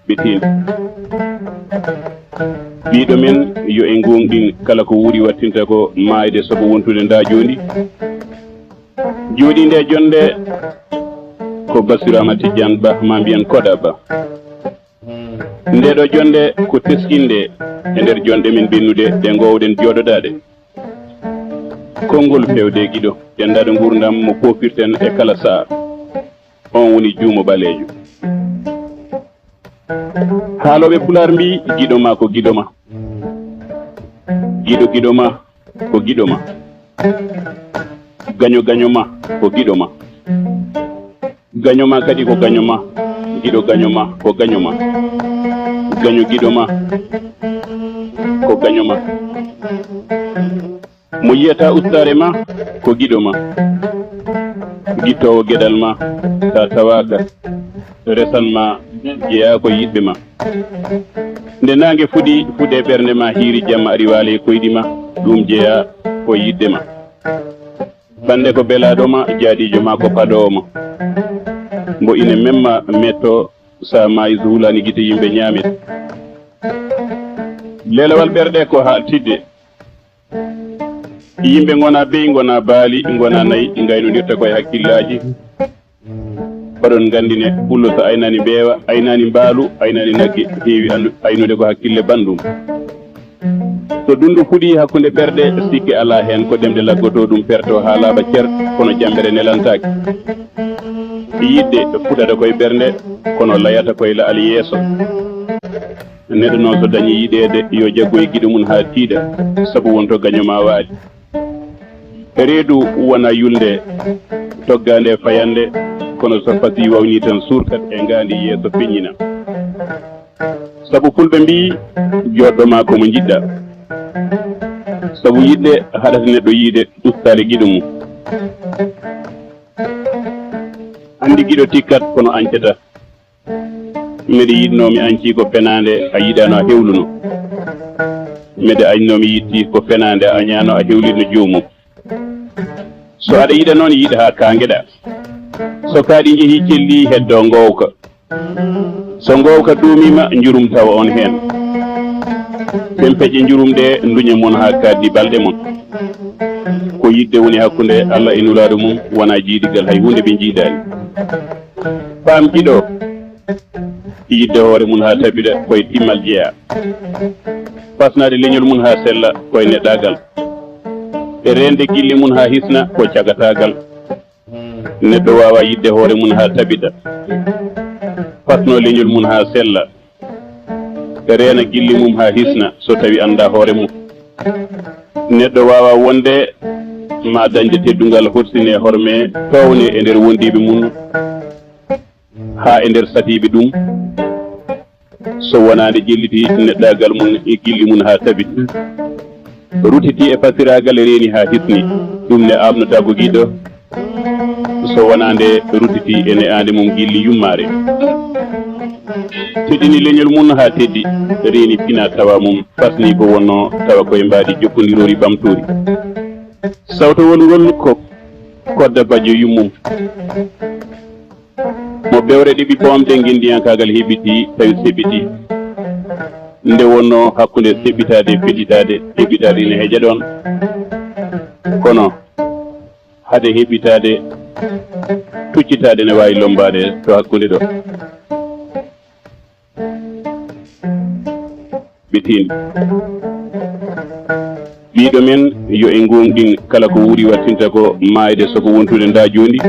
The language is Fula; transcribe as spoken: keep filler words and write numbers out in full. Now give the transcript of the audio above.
Ɓe tiini. Ɓiiɗo men, yo en ngoongɗin kala ko wuuri wattinta ko maayde sabu wontude ndaa joondi. Jooɗiinde e jonnde ko Bassirou Amadou Tidiane Ba, maa mbiyen Koda Ba. Ndee ɗoo jonnde ko teskinde e nder jonnde men bennude ɗe ngoowɗen jooɗodaade. Konngol feewde e giɗo, denndaade nguurndam mo poofirten e kala sa'a. On woni juumo ɓaleejo. Haalooɓe Pulaar mbii, giɗo ma ko giɗo ma. Giɗo giɗo ma ko giɗo ma. Gaño gaño ma ko giɗo ma. Gaño ma kadi ko gaño ma. Giɗo gaño ma ko gaño ma. Gaño giɗo ma ko gaño ma. Mo yiyata ustaare ma ko giɗo ma. Gittoowo geɗal ma, ta tawaaka, resan ma jeyaa ko yiɗɓe ma. Nde naange fuɗi, fuɗe ɓernde ma, hiiri jamma ari waale e koyɗi ma, ɗum jeyaa ko yiɗde ma. Bannde ko belaaɗo ma, jaaɗiijo ma ko paɗoowo ma. Mbo ina memma metto, sa maayi so hulaani gite yimɓe ñaamet. Leelawal ɓerɗe ko haa tidde. Yimɓe ngona beyi, ngona baali, ngona nayi, ngaynondirta koye hakkillaaji. Oɗon nganndi ne, pullo so aynaani mbeewa, aynaani mbaalu, aynaani nagge, heewi andu-, aynude ko hakkille banndum. So dunndu fuɗii hakkunde ɓerɗe, sikke alaa heen, ko ɗemɗe laggotoo ɗum perto haa laaɓa cer, kono jammbere nelantaake. Yiɗde fuɗata koye ɓernde, kono layata koye la'al yeeso. Neɗɗo noon so dañii yiɗeede, yo jaggoy giɗo mum haa tiiɗa, sabu wonto gaño ma waali. Reedu wona yulnde, toggaande e fayannde, kono so fasii wawnii tan suurkat e ngaandi yeeso feññina. Sabu fulɓe mbii, jooɗɗo ma ko mo njiɗɗa. Sabu yiɗde haɗata neɗɗo yiide ustaade giɗo mum. Anndi giɗo tikkat kono añcata. Miɗo yiɗnoo mi añcii ko fenaande a yiɗaano a hewluno. Miɗo añnoo mi yiɗtii ko fenaande a añaano a hewlitno joomum. So aɗa yiɗa noon yiɗ haa kaangeɗaa. So kaaɗi njehii cellii heddoo ngoowka. So ngoowka duumiima njurum tawa on heen. Ɓen peƴƴe njurum ɗe nduña mon haa kaaɗdi balɗe mon. Ko yiɗde woni hakkunde Alla e Nulaaɗo mum, wonaa jiidigal hay huunde ɓe njiidaani. Paam giɗo, yiɗde hoore mum haa tabita koye timmal jeyaa. Fasnaade leñol mum haa sella koye neɗɗaagal. E reende gille mum haa hisna ko cagataagal. Neɗɗo waawaa yiɗde hoore mum haa tabita. Fasnoo leñol mum haa sella. Reena gille mum haa hisna so tawi anndaa hoore mum. Neɗɗo waawaa wonde maa dañde teddungal horsine horme toowne e nder wondiiɓe mum haa e nder satiiɓe ɗum. So wonaande ƴelliti neɗɗaagal mum e gilli mum haa tabiti. Rutiti e fasiraagal reeni haa hisni, ɗum ne aaɓnotaako giɗo so wonaande rutiti e ne'aande mum gilli yummaare. Teddini leñol mum haa teddi, reeni fina tawa mum fasni ko wonnoo tawa koye mbaadi jokkondiroori ɓamtoori. Sawtowol ngol ko kodda bajjo yummum. Mo bewre ɗiɓi boomde ngenndiyankaagal heɓitii, tawi seɓitii. Nde wonnoo hakkunde seɓitaade e feɗitaade, heɓitaade ina heƴa ɗoon. Kono hade heɓitaade, tuccitaade ne waawi lommbaade to hakkunde ɗo. Ɓe tiini. Ɓiiɗo men, yo en ngoongɗin kala ko wuuri wattinta ko maayde, so ko wontude ndaa joondi.